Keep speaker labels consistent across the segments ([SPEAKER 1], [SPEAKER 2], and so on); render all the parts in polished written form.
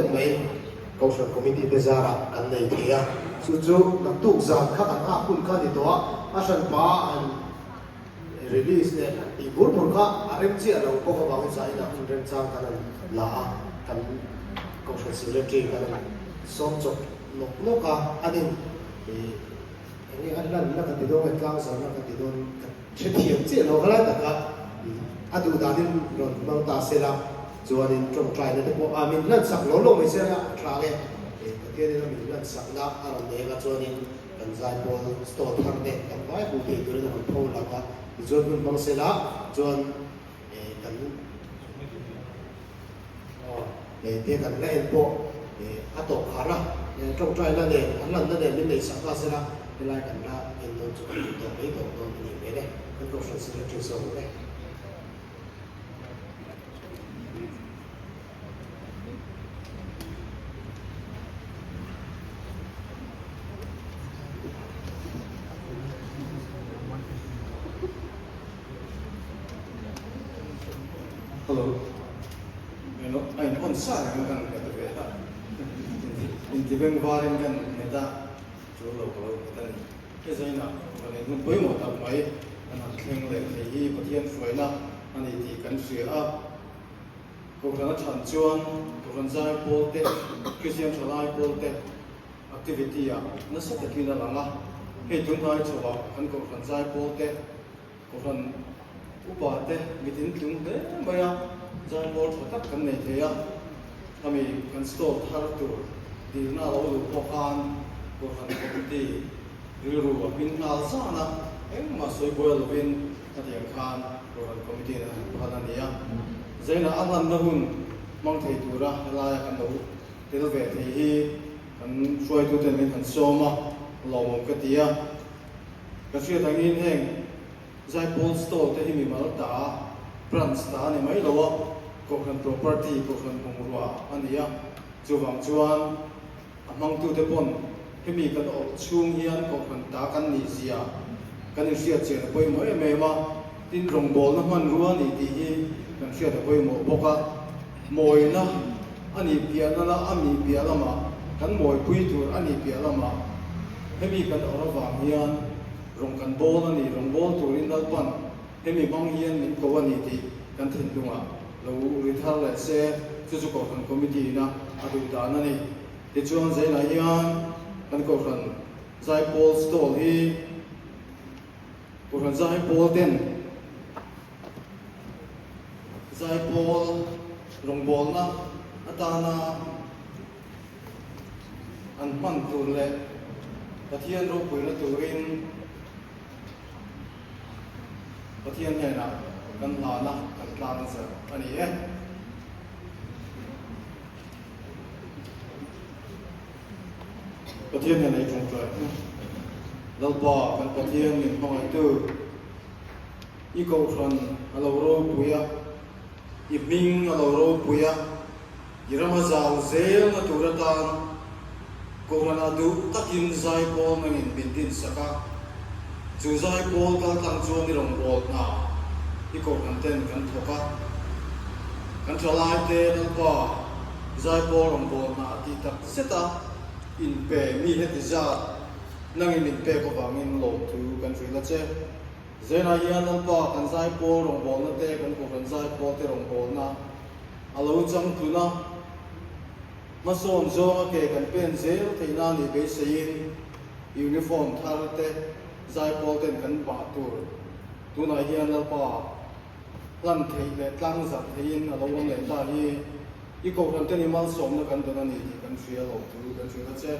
[SPEAKER 1] Mai Kohhran Committee te zarah kan nei thei a, chu chu naktuk zan kha kan nghak hun kha a ni tawh a, a hranpa an release leh an tih bur bur kha a rem chiah lo bawk avangin zah inah hun remchang kan han la a, kan Kohhran Secretary kan han sawm chawp nawk nawk a, an in ih eng nge a hlanna ka ti dawn nge tlangzarna ka ti dawn ka hrethiam chiah lo kha lai taka a duh danin rawn hmang ta se la. Chuanin tawngtaina te pawh a min hlansak lo lo mai se a tha nge? Pathianin a min hlansakna a rawn nei anga chuanin kan zaipawl stall thar te kan vai hmuh theih turin a rawn pho lang a, tichuan hun hmang sela chuan kan te kan la en pawh a tawp khar a, tawngtaina nen an lanna nen min neihsak ta sela helai kan la en dawn chu kan tih tawp mai tawh dawn a nih hmel e, kan Kohhran Secretary zawk e.
[SPEAKER 2] Hello. Eno a in on sa reng kan hmet ve a. Inti veng varin kan hmet a. Chu lo ka lo hmet a ni. He zainah kan in hun pawimawh tak mai kan han thleng leh thei hi Pathian hruaina a ni tih kan hria a. Kohhran a than chuan Kohhran zai pawl te, Kristian thalai pawl te activity ah nasa takin a lang a. Hei tunhnai chhoah kan Kohhran zai pawl te, Kohhran upa te mit in tlung hle mai a, zaipawl tha tak kan nei thei a, khami kan stall thar tur dilna a lo luh pawh khan Kohhran committee rilru a hmin nghal zan a, engmah sawi buai lovin khatiang khan Kohhran committee in a han phal a ni a. Zainah a hlanna hun hmang thei tura helaia kan lo tel ve thei hi kan hruaituten min han sawm a, lawmawm ka ti a. Ka hriat angin heng Zaipawl stall te hi mimal ta, branch ta a ni mai lo a, Kohhran property, Kohhran bungrua a ni a. Chuvang chuan a hmangtute pawn hemi kan awrh chhung hian Kohhran ta kan nih zia kan inhriat chian a pawimawh em em a, tin rawngbawlna hmanrua a ni tih hi kan hriat a pawimawh bawk a. Mawina a nih piah nana a mi piah lamah kan mawipui tur a nih piah lamah hemi kan awrh avang hian rawng kan bawl a ni, rawng bawl turin Lalpan hemi hmang hian min ko a ni tih kan thinlungah lo ri thar leh se, chu chu Kohhran Committee ina a duh dan a ni. Tichuan Zainah hian kan Kohhran Zaipawl Stall hi Kohhran Zaipawl ten Zaipawl rawngbawlna atana an hman tur leh Pathian ropuina turin Pathian hnenah kan hlana kan tlang zar a ni e. Pathian hnenah i tawngtai. Lalpa kan Pathian min hmangaihtu. I kohhran a lo ropui a, i hming a lo ropui a, i ram a zau zelna tur atan kohhranah duh takin zaipawl nangin min dinsak a. Chu zaipawl kaltlang chuan i rawngbâwl hna i kohhran ten kan thawk a. Kan thalaite Lalpa zaipawl rawngbâwl hna tih tak zeta inpe mi heti zat nangin min pek avangin lawmthu kan hrilh a che. Zenah hian Lalpa kan zaipawl rawngbawlna te, kan Kohhran zaipawl te rawngbawlna a lo chang tlun a, hmasawn zawnga ke kan pen zel theih nan nih beiseiin uniform thar te zaipawl ten kan bah tur tunah hian Lalpa hlan theih leh tlang zarh theihin a lo awm leh ta hi i Kohhran ten i malsawmna kan dawn a ni tih kan hria lo thu kan hrilh a che.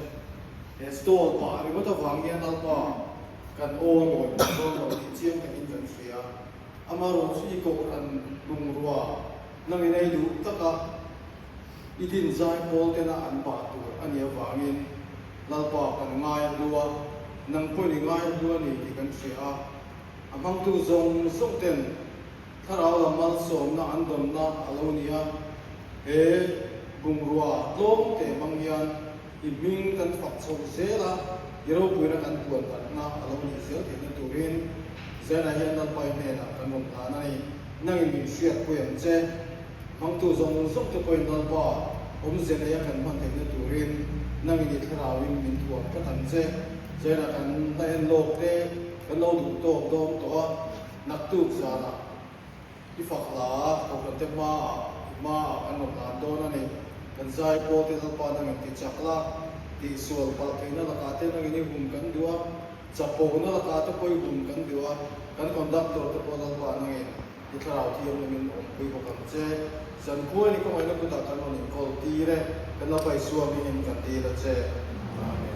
[SPEAKER 2] He stall pah ringawt avang hian Lalpa Kan aw mawi pawh dawn lo tih chiang takin kan hria. Amarawh chu i kohhran bungrua nangin ei duh taka i din zai pawl tena an bah tur a nih avangin Lalpa kan ngai a hlu a, nang pawhin i ngai a hlu a ni tih kan hria a. A hmangtu zawng zawng ten thlarau lam malsawmna an dawnna a lo ni a. He bungrua tlawm teh hmang hian I hming kan fak chho zel a, i ropuina kan puan darhna a lo nih zel theihna turin Zaina hian Lalpai hnenah kan rawn hlan a ni. Nangin min hriatpui ang che. Hmangtu zawng zawng te pawhin Lalpa. Awmze neia kan hman theihna turin nangin i thlarauin min thuam tlat ang che. Zaina kan la en lawk te kan lo duh tawk dawn tawh a, naktuk zanah i fak hla kohhran te hmaah i hmaah kan rawn hlan dawn a ni. Kan zai pawh te Lalpa nangin ti chak la, tihsual palh theihna lakah te nangin i hum kan duh a, chapona lakah te pawh i hum kan duh a, kan conductor te pawh Lalpa nangin I thlarau thianghlimin awmpui bawk ang che. Zankhuain i khawngaihna kutah kan rawn inkawl tir e, kan Lalpa Isua hmingin kan dil a che. Amen.